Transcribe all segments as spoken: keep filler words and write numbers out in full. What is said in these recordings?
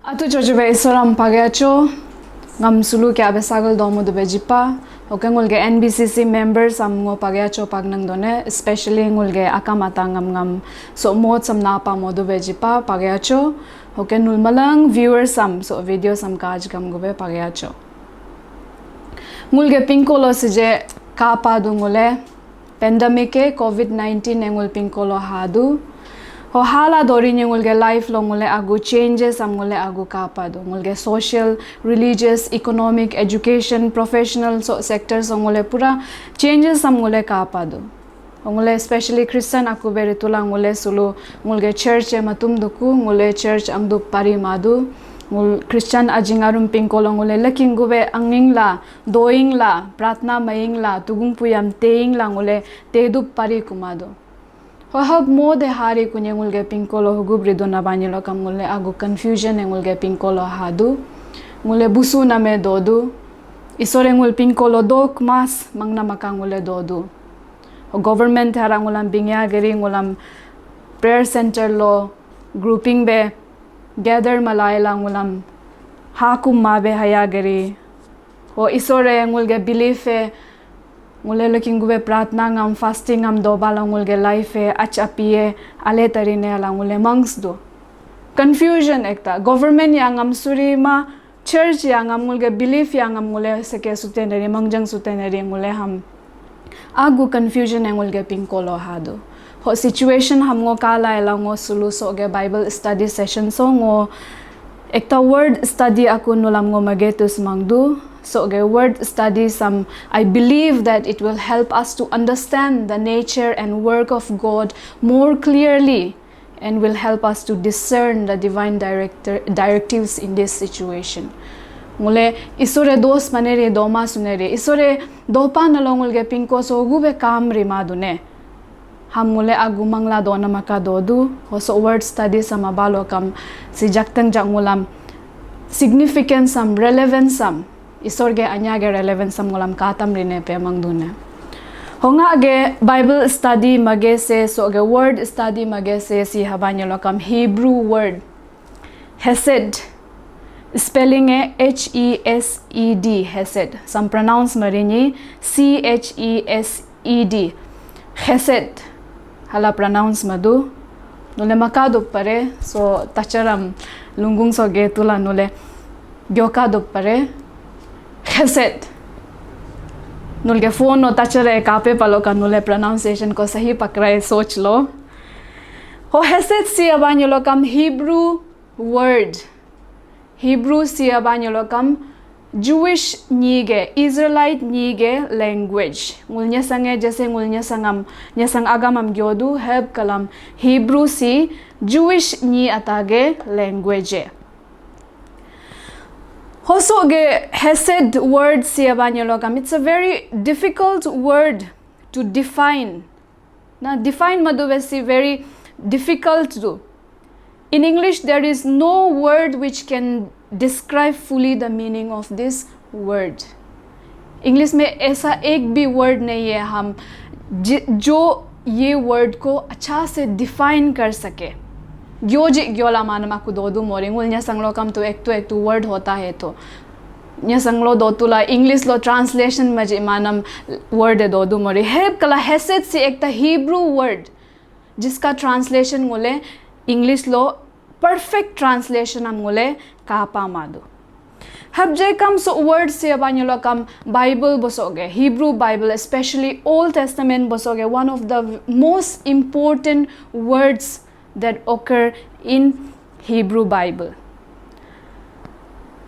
Atu chocho be isoram pagyacho, ngam sulu kya be sagal domu dube jipa, oke ngulge N B C C members am ngo pagyacho pagnang done, especially ngulge akam ata ngam ngam so mod sam napa modu be jipa pagyacho, oke nul malang viewers am so video sam kaj gam gube pagyacho. Ngulge pingkolo sije kapa du ngule, pandemic e covid nineteen e ngul pingkolo hadu. Ho hala dori ni ngulge life lo ngule agu changes am ngule agu kapa du. Ngulge social, religious, economic, education, professional so sectors ngule pura changes am ngule kapa du. Ngule especially Christian aku beri tula ngule sulu ngulge church e matum duku, ngule church angdu pari madu. Ngul Christian ajing arum pingkolo ngule leking gube anging la, doing la, pratna maying la, tugung puyam teing la ngule tedup pari kumado. Ho hab mo de hari kunye ngulge pingkolo hugup rido na banyilo kam ngule agu confusion e ngulge pingkolo hadu. Ngule busu name dodu. Isore ngul pingkolo dok mas mangna maka ngule dodu. Ho government hara ngulam bingya geri ngulam prayer center lo grouping be gather malai la ngulam hakum ma be haya geri. Ho isore ngulge belief e ngule looking gube pratna ngam fasting ngam doba la ngulge life e ach api e ale tarine la ngule mangs do. Confusion ekta government ya ngam suri ma church ya ngam ngulge belief ya ngam ngule seke suteneri mangjang suteneri ngule ham agu confusion e ngulge pingkolo hadu. Ho situation ham ngo kala ela ngo sulu so ge Bible study session so ngo ekta word study aku nulam ngo mage tus mangdu. So ge word study sam, I believe that it will help us to understand the nature and work of God more clearly and will help us to discern the divine director, directives in this situation. Ngule isore dos manere doma sunere isore dopa nalo ngulge pingko so gube kam rima dune. Ham ngule agu mangla dona maka dodu, hoso word study sama balo kam si jakteng jak ngulam significance sam, relevance sam, isor ge anya ge relevance sam ngulam katam rine pe mang dune. Honga ge Bible study mage se, so ge word study mage se si habanya lokam Hebrew word hesed, spelling e H E S E D, hesed. Sam pronounce marini C H E S E D. Chesed. Hala pronounce madu. Nule maka dupare, so tacharam lungung so ge tula nule gyoka dupare. Chesed. Nulge phone no tachare kape palo ka nule pronunciation ko sahi pakrai soch lo. Ho hesed si abanyolo kam Hebrew word. Hebrew si abanyolo kam Jewish nyi ge, Israelite nyi ge language. Ngul nyasang e jase ngul nyasang am, nyasang agam am gyodu heb kalam Hebrew si Jewish nyi ata ge language e. Hoso ge hesed word si abanyolo kam, it's a very difficult word to define. Na define madu besi very difficult do. In English, there is no word which can describe fully the meaning of this word. English में ऐसा एक भी word नहीं है हम जो ये word को अच्छा से define कर सके. Gyoji gyola manama ku dodu mori ngul nyasang lokam tu ek tu ek tu word hota hai to. Nyasang lo dotula English lo translation maji manam word e dodu mori. Heb kala hesed si ekta Hebrew word, jiska translation ngule English lo perfect translation am ngule kapa madu. Habje kam so word si abanyolo kam Bible bosoge, Hebrew Bible, especially Old Testament bosoge, one of the most important words that occur in Hebrew Bible.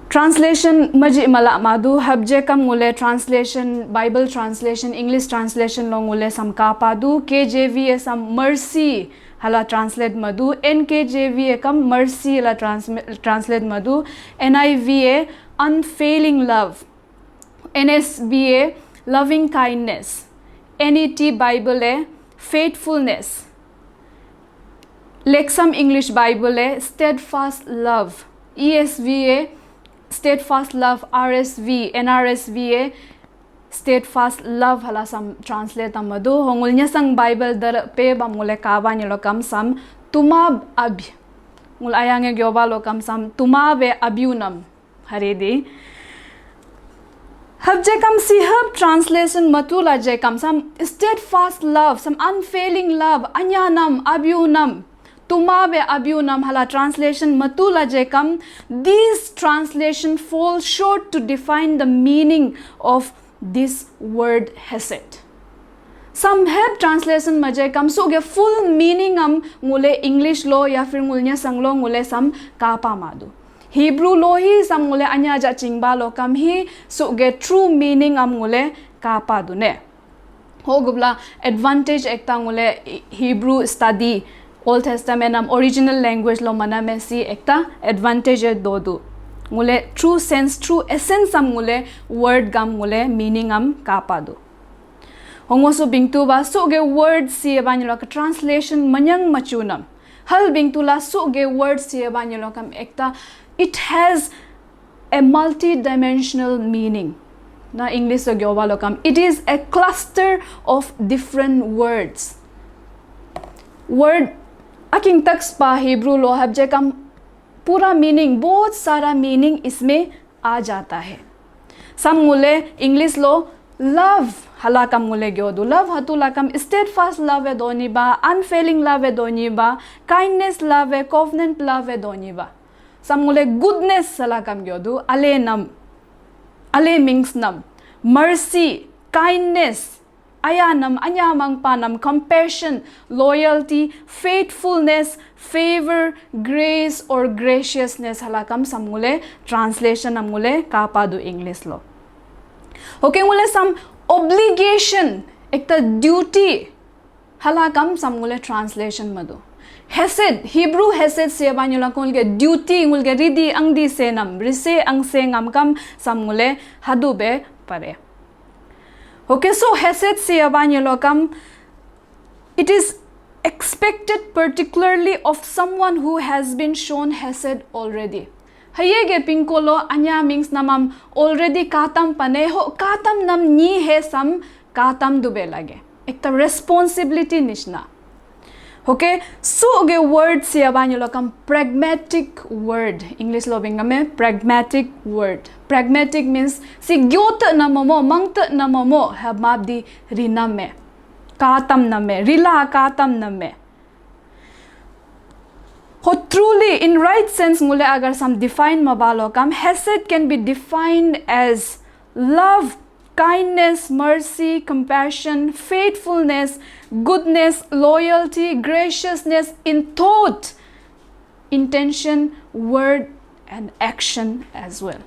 Translation maji mala madu habje kam ngule translation, Bible translation, English translation lo ngule sam kapa du. K J V e sam mercy hala translate madu, N K J V e kam mercy hala trans-, translate madu, N I V e unfailing love, N S B e loving kindness, N E T Bible e faithfulness, Lexham English Bible e steadfast love, E S V e steadfast love, R S V, N R S V e steadfast love hala sam translate amadu. Hongul nyasang Bible dar pe bam ngule kaba nyelo kam sam tumab abhi. Ngul ayang e gyoba lokam sam tuma be abiunam. Hari di. Hab jekam si hab translation matula jekam sam steadfast love, some unfailing love, anyanam, abiunam, tuma be abiunam hala translation matula jekam, these translation fall short to define the meaning of this word hesed. Some have translation maje kam su ge full meaning am ngule English lo ya fir ngulnya sang lo ngule sam kapa madu. Hebrew lo hi sam ngule anya ja chingba lo kam hi su ge true meaning am ngule kapa du ne. Ho gubla advantage ekta ngule Hebrew study Old Testament am original language lo mana me si ekta advantage e dodu. Ngule true sense, true essence am ngule word gam ngule meaning am kapa du. Hongo su bingtu ba su ge word si e ba nyelo ka translation manyang machunam. Hal bingtu la su ge word si e ba nyelo kam ekta, it has a multi-dimensional meaning. Na English so gyoba lokam, it is a cluster of different words. Word aking taks pa Hebrew lo habje kam pura meaning, bahut sara meaning isme aa jata hai. Sam ngule English lo love hala kam ngule gyodu. Love hatu lakam steadfast love e doni ba, unfailing love e doni ba, kindness love e, covenant love e doni ba. Sam ngule goodness hala kam gyodu. Ale nam, ale mings nam, mercy, kindness, ayanam, anyamangpanam, compassion, loyalty, faithfulness, favor, grace or graciousness hala kam sam ngule translation am ngule kapa du English lo. Okay, ngule sam obligation, ekta duty hala kam sam ngule translation madu. Hesed, Hebrew hesed se ba nyelo ngul ge duty, ngul ge ridi angdi se nam, rise ang se ngam kam sam ngule hadu be pare. Okay, so hesed se ba nyelo kam, it is expected particularly of someone who has been shown hesed already. Haye ge pingkolo anya mings namam already katam pane ho, katam nam ni he sam katam dube lage. Ekta responsibility nishna. Okay, su ge word si aba nyelo kam pragmatic word. English lo bingame pragmatic word. Pragmatic means si gyote na momo, mangte na momo, habmab di rinam me, katam nam me, rila katam nam me. Ho truly, in right sense, ngule agar sam define mabalo kam, hesed can be defined as love, kindness, mercy, compassion, faithfulness, goodness, loyalty, graciousness in thought, intention, word, and action as well.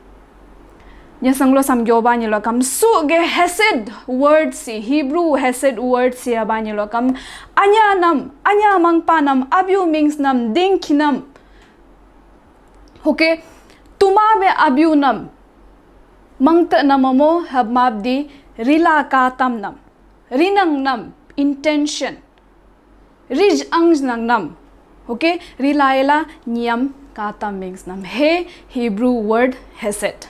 Nyasanglo samgyoba nyelo kam su ge hesed word si, Hebrew hesed word si aba nyelo kam anya nam, anya mangpa nam, abiu mings nam, dingki nam. Okay, tuma be abiu nam, mangte nam mo habmab di rila katam nam, rinang nam, intention, rij ang nang nam. Okay, rilaela niam katam mings nam. He Hebrew word hesed.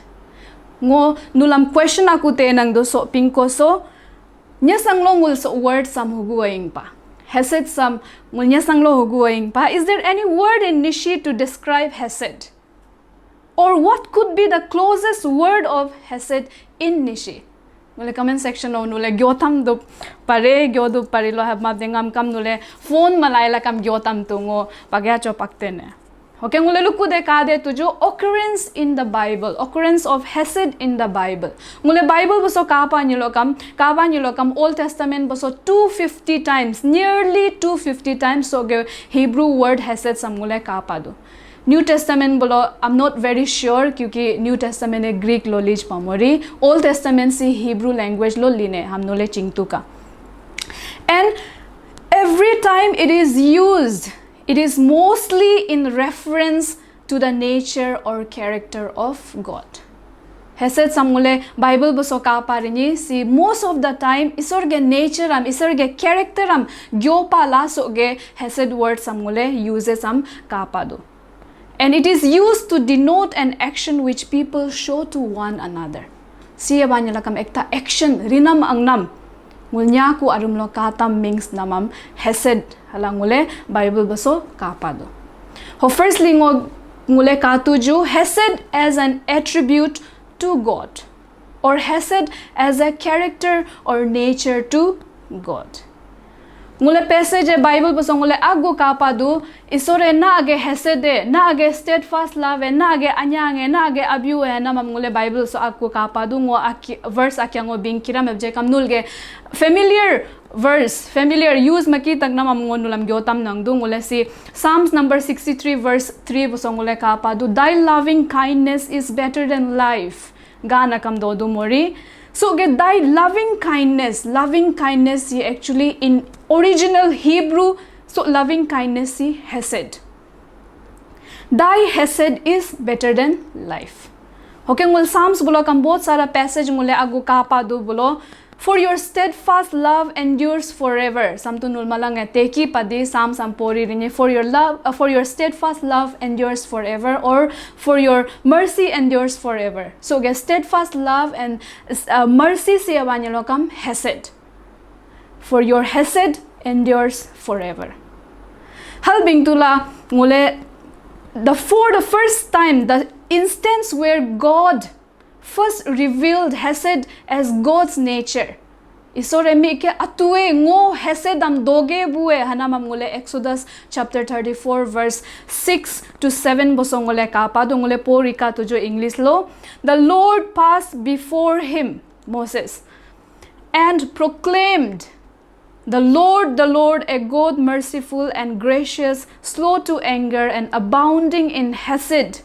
Ngo nulam question aku te nang do so pingko so, nyasanglo ngul so word sam hugu aing pa. Hesed sam ngul nyasanglo hugu aing pa. Is there any word in Nyishi to describe hesed? Or what could be the closest word of hesed in Nyishi? Nule comment section o nule gyotam do pare, gyodu pare lo habmab dengam kam nule phone malaila kam gyotam tu ngo pagya cho paktene. Okay, ngule luku de kade tuju occurrence in the Bible, occurrence of hesed in the Bible. Ngule Bible boso kapa nyelo kam, kapa nyelo kam Old Testament boso two fifty times, nearly two fifty times so ge Hebrew word hesed sam ngule kapa do. New Testament bolo, I'm not very sure, kyunki New Testament e Greek lo lij pamori, Old Testament si Hebrew language lo line, ham nule chingtu ka. And every time it is used, it is mostly in reference to the nature or character of God. Hesed sam ngule Bible boso kapa rini si most of the time Isor ge nature am, Isor ge character am gyopa la so ge hesed word sam ngule uses am kapa do. And it is used to denote an action which people show to one another. Si aba nyelo kam ekta action, rinam angnam, ngul nyaku arum lo katam mings namam hesed hala ngule Bible boso kapa do. Ho firstly ngo ngule katuju hesed as an attribute to God, or hesed as a character or nature to God. Ngule passage e Bible boso ngule agu kapa du, Isore na age hesed e, na age steadfast love e, na age anyang e, na age abiu e, namam ngule Bible so aku kapa du ngo aki, verse akia ngo bing kiram ebje kam nul ge familiar verse, familiar use maki tak namam ngo nulam gyotam nang du ngule si Psalms number sixty-three verse three boso ngule kapa du, "Thy loving kindness is better than life." Gana kam do du mori. So ge thy loving kindness, loving kindness ye actually in original Hebrew, so loving kindness ye hesed. Thy hesed is better than life. Okay, ngul Psalms bulo kam bahut sara passage ngule agu kapa du bulo, "For your steadfast love endures forever." Samtu nul malang e teki padi Psalms am pori rinye, "For your love, uh, for your steadfast love endures forever," or "For your mercy endures forever." So ge steadfast love and uh, mercy si abanye lokam hesed. "For your hesed endures forever." Hal bing tula ngule the, for the first time, the instance where God first revealed hesed as God's nature. Isore mi ke atue ngo hesed am doge bue hanamam ngule Exodus chapter thirty-four verse six to seven boso ngule kapa du ngule porika tuju English lo. "The Lord passed before him," Moses, "and proclaimed, 'The Lord, the Lord, a God merciful and gracious, slow to anger and abounding in hesed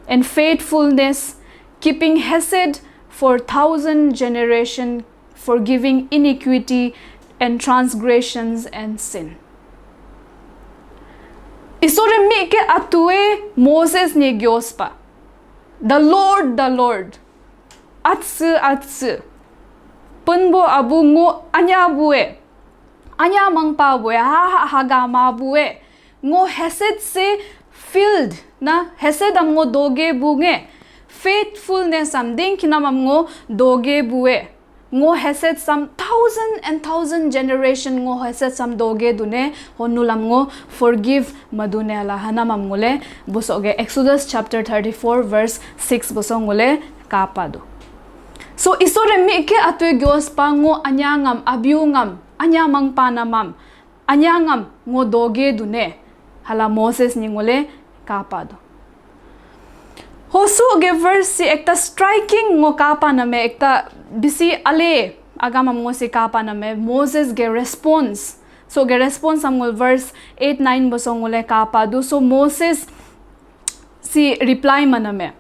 and faithfulness, keeping hesed for thousand generation, forgiving iniquity and transgressions and sin." Isore mi ke atue Moses ni gyospa, "The Lord, the Lord." Atse, atse. Penbo abu ngo anya bue. Anya mangpa bue. Ha, ha, haga ma bue. Ngo hesed se filled na, hesed am ngo doge bunge. Faithfulness am ding kinam am ngo doge bue. Ngo hesed sam thousand and thousand generation ngo hesed sam doge dune, honulam ngo forgive madune ala hanamam ngule boso ge Exodus chapter thirty-four verse six boso ngule kapa du. So Isore mi ke atue gyospa ngo anya ngam, abiu ngam, anya mangpa namam, anya ngam ngo doge dune hala Moses ni ngule kapa du. Hosu ge verse si ekta striking ngo kapa name, ekta bisi ale agamam ngo si kapa name, Moses ge response. So ge response am ngul verse eight nine boso ngule kapa du. So Moses si reply maname.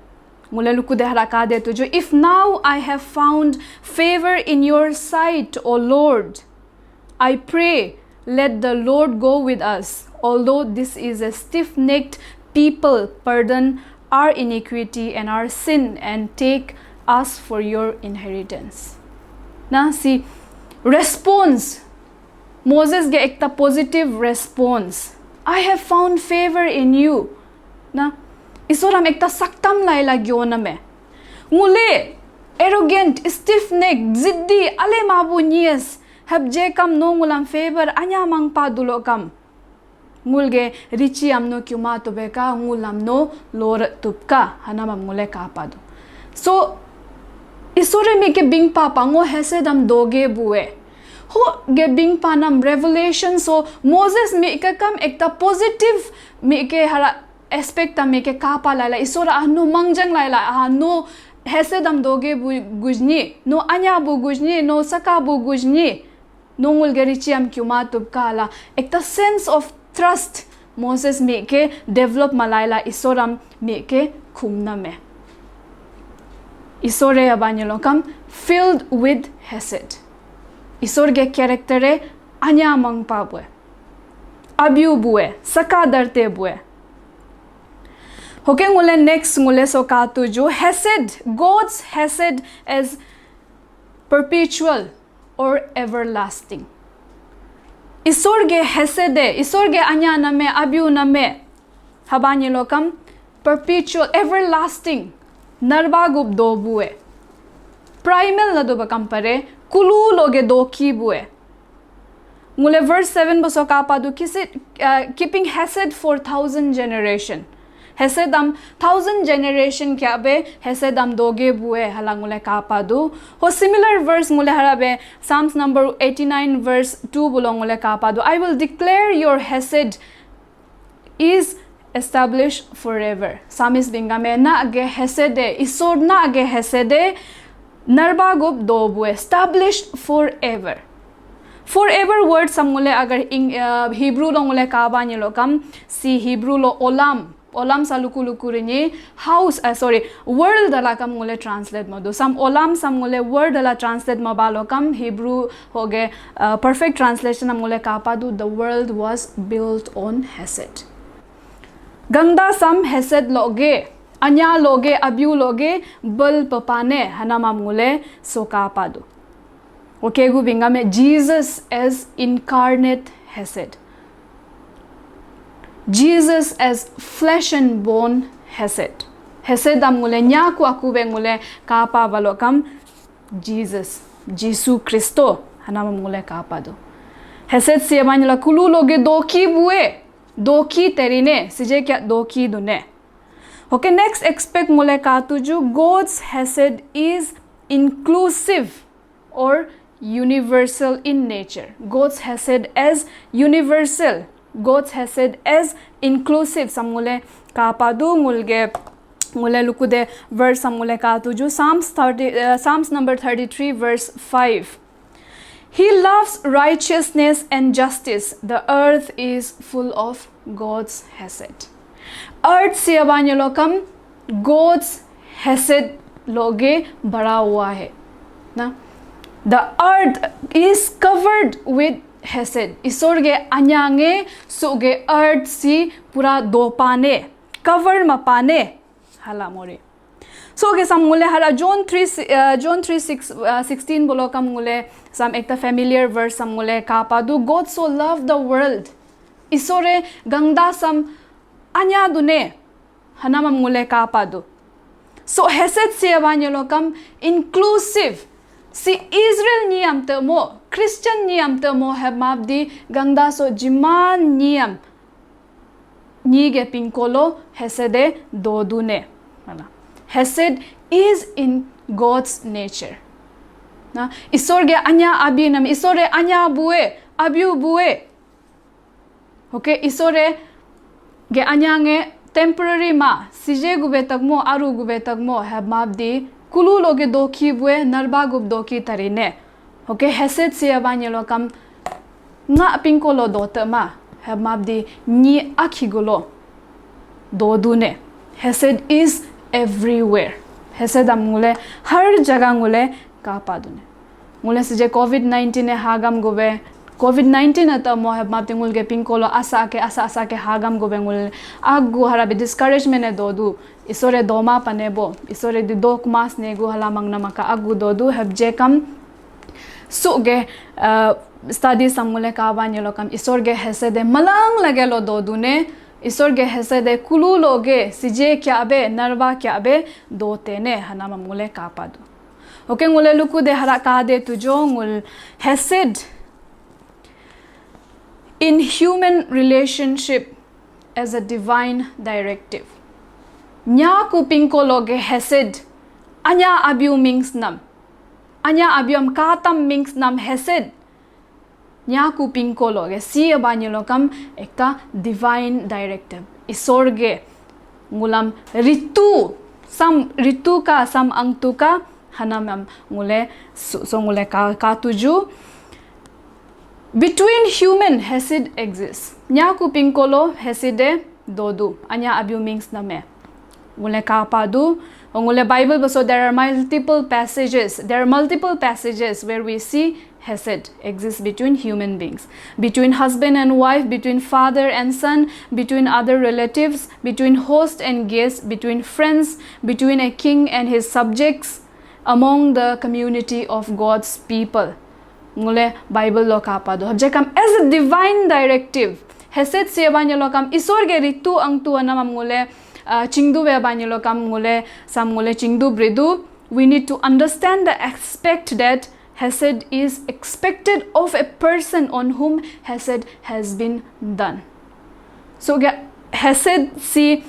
Ngule luku de haraka de tuju. "If now I have found favor in your sight, O Lord, I pray, let the Lord go with us. Although this is a stiff-necked people, pardon our iniquity and our sin and take us for your inheritance." Na si response Moses ge ekta positive response. "I have found favor in you." Na, Isoram ekta saktam laila gyoname. Ngule arrogant, stiff neck, ziddi, ale mabu nies, habje kam no ngulam favor anya mangpa dulo kam. Ngulge richi amno kyuma tubeka, ngulam no lor tupka, hanamam ngule kapadu. So, Isore mi ke bingpa pa ngo hesed am doge bue. Ho ge bingpa nam revelation so Moses mi ke kam ekta positive mi ke hara aspect am mi ke kapa laila, Isora ah no mangjang laila, ah no hesed am doge bu gujni, no anya bu gujni, no saka bu gujni. Nongul ge richi am kyuma tupka la ekta sense of trust Moses mi ke develop malaila Isoram mi ke khumna me. Isore abanyelo kam filled with hesed. Isor ge character e anya mangpa bue. Abiu bue, saka darte bue. Hoke ngule next ngule so katuju hesed, God's hesed is perpetual or everlasting. Isor ge hesed e, Isor ge anya name, abiu name, habanyelo kam perpetual, everlasting, narba gup do bue. Primal na do bakam pare, kulu loge doki bue. Ngule verse seven boso kapa du, kisit, uh, keeping hesed for thousand generation. Hesed am thousand generation kya be hesed am doge bue hala ngule kapa du. Ho similar verse ngule hara be Psalms number eighty-nine verse two bulo ngule kapa du. I will declare your hesed is established forever. Psalmist bingame na ge hesede, Isor na ge hesede, narba gup do bue, established forever. Forever word sam ngule agar ing, uh, Hebrew lo ngule kaba nyelo kam, si Hebrew lo olam, olam sa luku luku rini, house, uh, sorry, world ala kam ngule translate madu. Sam olam sam ngule world ala translate mabalo kam Hebrew hoge, uh, perfect translation am ngule kapa du, the world was built on hesed. Gangda sam hesed loge, anya loge, abiu loge, bel pepane hanamam ngule so kapa du. Okay, gu bingame Jesus as incarnate hesed. Jesus as flesh and bone hesed. Hesed am ngule nyaku aku be ngule kapa balo kam Jesus, Jisu Kristo hanamam ngule kapa du. Hesed siya banyala kulu loge doki bue, doki terine, sije kya doki dune. Okay, next aspect ngule ka tuju, God's hesed is inclusive or universal in nature. God's hesed as universal. God's hesed as inclusive. Sam ngule kapa du ngulge, ngule lukude verse sam ngule ka tuju. Psalms thirty, uh, Psalms number thirty-three, verse five. He loves righteousness and justice. The earth is full of God's hesed. Earth siya banyalo kam God's hesed loge bhara hua hai. Na? The earth is covered with hesed. Isor ge anyange su ge earth si pura dopane, cover mapane hala more. So ge sam ngule hara John three, uh, John three six, uh, sixteen bolo kam ngule sam ekta familiar verse sam ngule kapa du, God so loved the world. Isore gangda sam anya dune hanamam ngule kapa du. So hesed siya banyalo kam inclusive. Si Israel niyam te mo, Christian niyam te mo heb map di gangda so jiman niyam nyi ge pingkolo hesede dodune. Mala. Hesed is in God's nature. Na, Isor ge anya abi nam, Isor re anya bue, abiu bue. Okay, Isor re ge anya nge temporary ma, sije gube takmo, aru gube takmo, heb map di, kulu loge doki bue, narba gub doki tarine. Okay, hesed siya banyalo kam nga pingkolo do te ma, heb map di nyi akhi gulo do dune. Hesed is everywhere. Hesed am ngule har jaga ngule kapa dune. Ngule sije covid nineteen e hagam gube, covid nineteen ata mo heb map di ngul ge pingkolo asa ke, asa asa ke hagam gube ngul agu hara be discouragement e do du. Isore doma pane bo, Isore di dok mas ne gu hala mangna maka agu do du heb je kam su ge, uh, study sam ngule kaba nyelo kam Isor ge hesede malang lage lo do dune, Isor ge hesede kulu loge sije kya be, narba kya be do tene hanamam ngule kapa du. Okay, ngule luku de hara kade tujo ngul hesed in human relationship as a divine directive. Nyaku pingkolo ge hesed, anya abiu mings nam. Anya abiu am katam mings nam hesed. Nyaku pingkolo ge si abanyelo kam ekta divine directive. Isor ge ngulam ritu, sam ritu ka, sam angtu ka, hanamam ngule su, so ngule ka, ka tuju. Between human hesed exists. Nyaku pingkolo hesede dodu. Anya abiu mings name. Ngule kapa du, ngule Bible baso there are multiple passages. There are multiple passages where we see hesed exists between human beings. Between husband and wife, between father and son, between other relatives, between host and guest, between friends, between a king and his subjects, among the community of God's people. Ngule Bible lo kapa do. Habje kam as a divine directive. Hesed siya banyelo kam Isor ge ritu angtu anamam ngule, uh, chingdu we banyelo kam ngule sam ngule chingdu bridu. We need to understand the aspect that Hesed is expected of a person on whom hesed has been done. So ga hesed si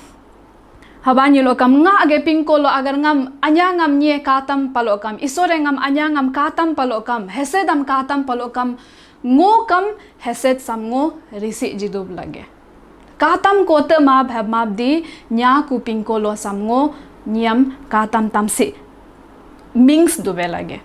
habani lo kam nga ge pingko lo agar ngam anya ngam nye katam palo kam, Isore ngam anya ngam katam palo kam, hesed am katam palo kam, ngo kam hesed sam ngo risi jidub lage. Katam kote mab heb mab di nya ku pingko lo sam ngo niam katam tamsi mings dube lage.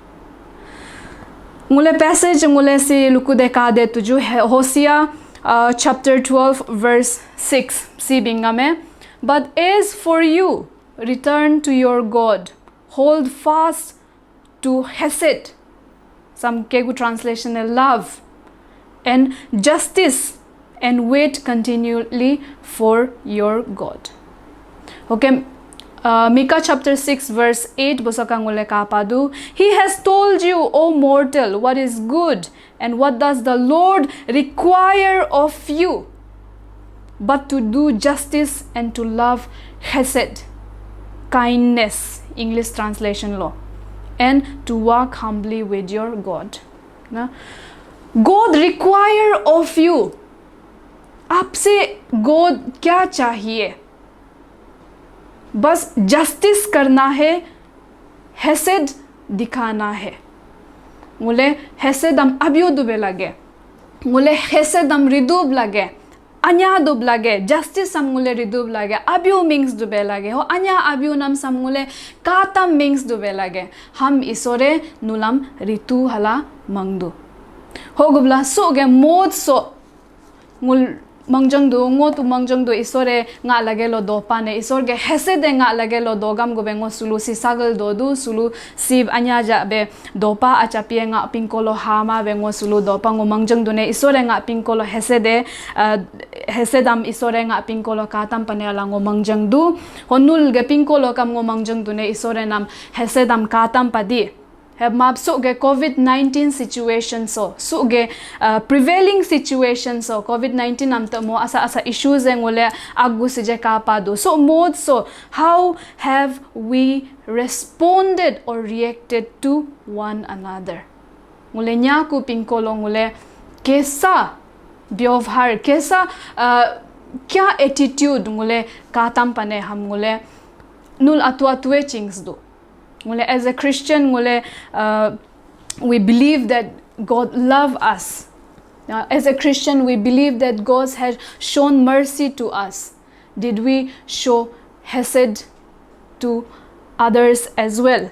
Ngule passage ngule si luku de ka de tuju He- Hosea uh, chapter twelve verse six si bingame. But as for you, return to your God, hold fast to hesed, some kegu translation e love, and justice, and wait continually for your God. Okay, uh, Micah chapter six verse eight bosaka ngule kapadu. He has told you, O mortal, what is good, and what does the Lord require of you, but to do justice and to love hesed, kindness, English translation lo, and to walk humbly with your God. Na? God require of you. आपसे God क्या चाहिए? बस जस्टिस करना है, हेसेद दिखाना है. Ngule hesedam abyu dube lage. Ngule hesedam ridub lage. Anya dub lage. Justice am ngule ridub lage. Abyu mings dube lage. Ho anya abyu nam sam ngule katam mings dube lage. Ham Isore nulam ritu hala mangdu. Ho gubla su ge mod so ngul mangjang du, ngo tu mangjang du, Isore nga lage lo dopa ne, Isor ge hesed e nga lage lo dogam go be ngo sulu si sagal do du, sulu si anya ja be dopa acha pie nga pingko lo hama be ngo sulu dopa ngo mangjang du ne, Isore nga pingko lo hesed e, uh, hesedam Isore nga pingko lo katam pane ala ngo mangjang du. Honul ge pingko lo kam ngo mangjang du ne, Isore nam hesedam katam padi. Heb map su ge covid nineteen situation so, su ge uh, prevailing situation so, covid nineteen am tamo asa asa issues e ngule agu sije kapa do. So mod so, how have we responded or reacted to one another? Ngule nyaku pingko lo ngule kesa byovhar, kesa uh, kya attitude ngule katam pane ham ngule nul atu atue chings do. Ngule, as a Christian, ngule, uh, we believe that God love us. Uh, as a Christian, we believe that God has shown mercy to us. Did we show hesed to others as well?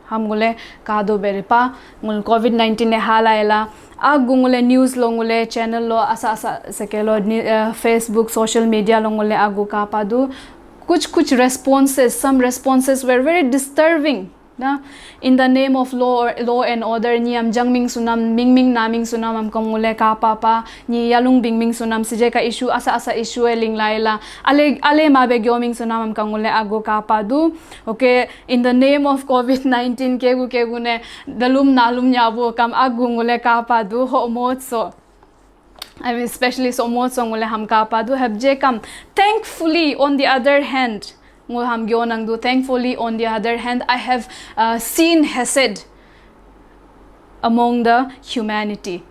Ham ngule kado beripa ngul covid nineteen e halaila agu ngule news lo ngule channel lo asa asa sekelo ni, uh, Facebook, social media lo ngule agu kapa du. Kuch kuch responses, some responses were very disturbing. Na, in the name of law or law and order, ni am jangming sunam, mingming naming sunam am kong ngule kapa pa, ni yalung bingming sunam sije ka issue asa asa issue e ling laila. Ale ale ma be gyoming sunam am kong ngule agu kapa du. Okay, in the name of covid nineteen kegu kegu ne dalum nalum nyabu kam agu ngule kapa du ho mod so. I mean, especially so mod so ngule ham kapa du heb je kam. Thankfully, on the other hand, ngul ham gyo nang du. Thankfully, on the other hand, I have uh, seen hesed among the humanity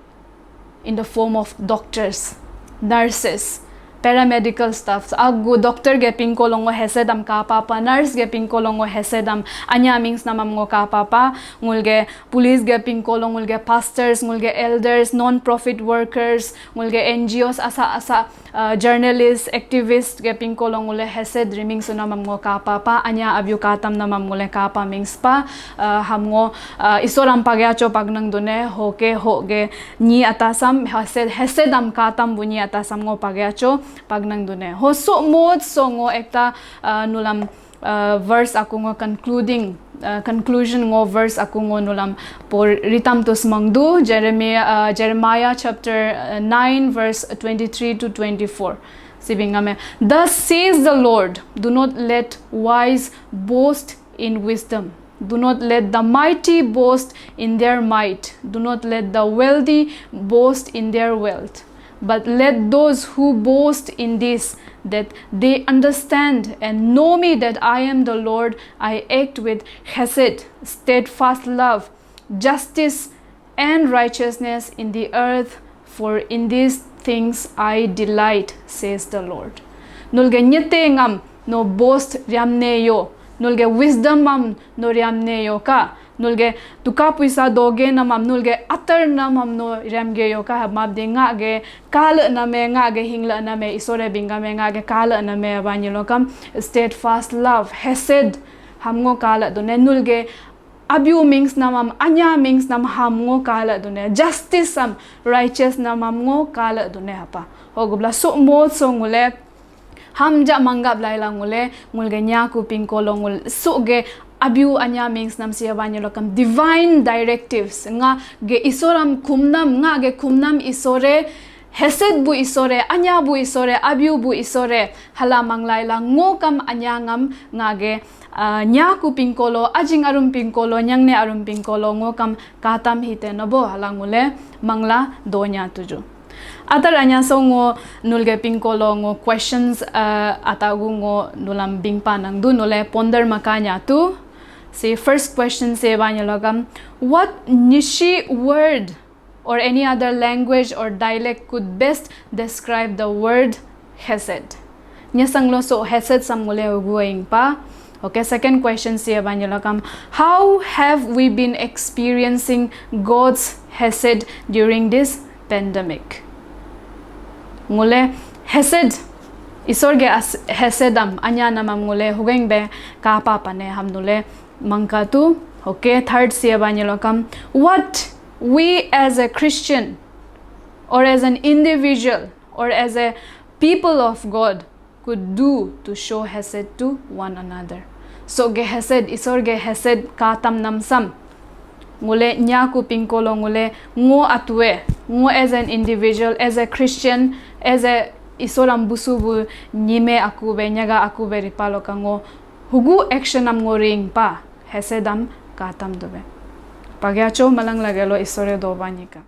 in the form of doctors, nurses, paramedical staffs. Agu doctor ge pingko longo hesedam kapa pa, nurse ge pingko longo hesedam anya mings namam ngo kapa pa, ngul ge police ge pingko lo, ngul ge pastors, ngul ge elders, non profit workers, ngul ge N G Os asa asa uh, journalist, activist ge pingko lo ngule hesed riming sunam am ngo kapa pa, anya abyu katam namam ngule kapa mings pa, uh, ham ngo uh, isoram pagya cho pagnang dune, ho ke ho ge ni atasam hesed, hesed am katam bu ni atasam ngo pagya cho pagnang dune. Ho so mod so ngo ekta uh, nulam uh, verse aku ngo concluding uh, conclusion ngo verse aku ngo nulam por ritam tus mangdu Jeremiah uh, Jeremiah chapter uh, nine verse twenty-three to twenty-four. Sibingame, thus says the Lord, do not let wise boast in wisdom. Do not let the mighty boast in their might. Do not let the wealthy boast in their wealth. But let those who boast in this, that they understand and know me, that I am the Lord, I act with hesed, steadfast love, justice, and righteousness in the earth, for in these things I delight, says the Lord. Nulge nyete ngam no boast riamne yo, nulge wisdom am no riamne yo ka, nulge tuka puisa doge namam, nulge atar namam no riamge yo ka, mabde nga ge kale name, nga ge hingle name, isore bingame nga ge kale name, abanyilokam steadfast love, hesed, ham ngo kale dune, nulge abiu mings namam, anya mings nam ham ngo kala dune, justice am, righteous namam ngo kala dune hapa. Hogubla su mo so ngule, ham ja manggap laila ngule, ngulge nyaku pingkolo ngul su ge abiu anya mings nam siya banyilokam divine directives, nga ge isoram kumnam, nga ge kumnam isore, hesed bu isore, anya bu isore, abiu bu isore, hala manglaila ngo kam anya ngam nga ge, ah, nyaku pingkolo, ajing arum pingkolo, nyangne arum pingkolo, ngo kam katam hite nobo hala ngule mangla donya tuju. Atar anya so ngo nulge pingkolo ngo questions, ah, atagu ngo nulam bingpa nangdu nule ponder makanya tu. Si first question se banyilokam, what Nyishi word or any other language or dialect could best describe the word hesed? Nyasang lo so hesed sam ngule uguing pa. Okay, second question siya banyilokam, how have we been experiencing God's hesed during this pandemic? Ngule hesed, isor ge as-, hesed am, anya namam ngule hugeng be kapa pane ham nule mangka tu. Okay, third siya banyilokam, what we as a Christian or as an individual or as a people of God could do to show hesed to one another. So ge hesed, isor ge hesed katam namsam. Ngule nyaku pingkolo ngule ngo atue, ngo as an individual, as a Christian, as a isoram busu bu nyime aku be, nyaga aku be ripalo ka ngo hugu action am ngo ring pa, hesed am katam dube. Pagya cho malang lagelo isore doba nyika.